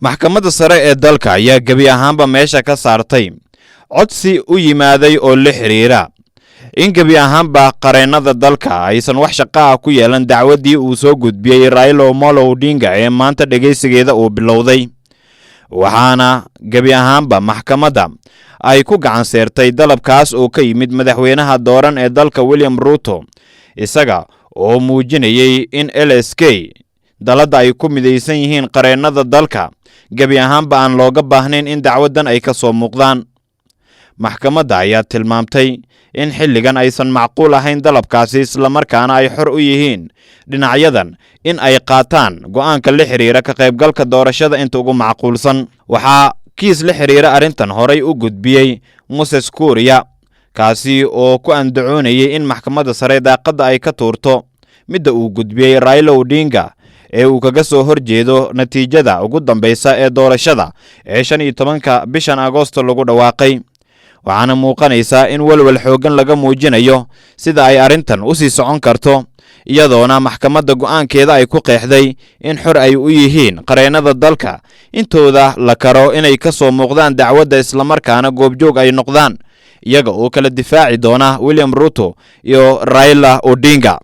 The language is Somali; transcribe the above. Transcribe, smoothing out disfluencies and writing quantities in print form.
Maxkamadda sare ee dalka ayaa gebi ahaanba meesha ka saartay codsi u yimaaday oo la xidhiira in gebi ahaanba qareennada dalka aysan wax shaqo ah ku yeelan dacwaddii uu soo gudbiyey Raila Omolo Odinga ee maanta dhegaysigeeda uu bilowday. Waxaana gebi ahaanba maxkamadda ay ku gacan seertay dalabkaas oo ka yimid madaxweynaha dooran ee dalka, William Ruto, isaga oo muujinayay in LSK, daladda ay ku midaysan yihiin qareennada dalka, gebi ahaanba aan looga baahnayn in dacwaddan ay ka soo muuqdaan. Maxkamadda ayaa tilmaamtay in xilligan aysan macquul ahayn dalabkaasi, islamarkaana ay xor u yihiin dhinacyadan in ay qaataan go'aanka la xidhiira ka qaybgalka doorashada inta ugu macquulsan. Waxaa kiis la xidhiira arrintan horay u gudbiyey Moses Kuuriya, kaasi oo ku andacoonayay in maxkamadda sare daaqadda ay ka tuurto midda uu gudbiyey Raila Odinga ee uu kaga soo horjeedo natiijada ugu dambaysa ee doorashada ee 15-ka bishan Agoosto lagu dhawaaqay. Waxaana muuqanaysaa in walwal xooggan laga muujinayo sida ay arrintan u sii socon karto, iyadoona maxkamadda go'aankeeda ay ku qeexday in xor ay u yihiin qareennada dalka intooda la karo inay ka soo muuqdaan dacwadda, islamarkaana goobjoog ay noqdaan, iyaga oo kala difaaci doona William Ruto iyo Raila Odinga.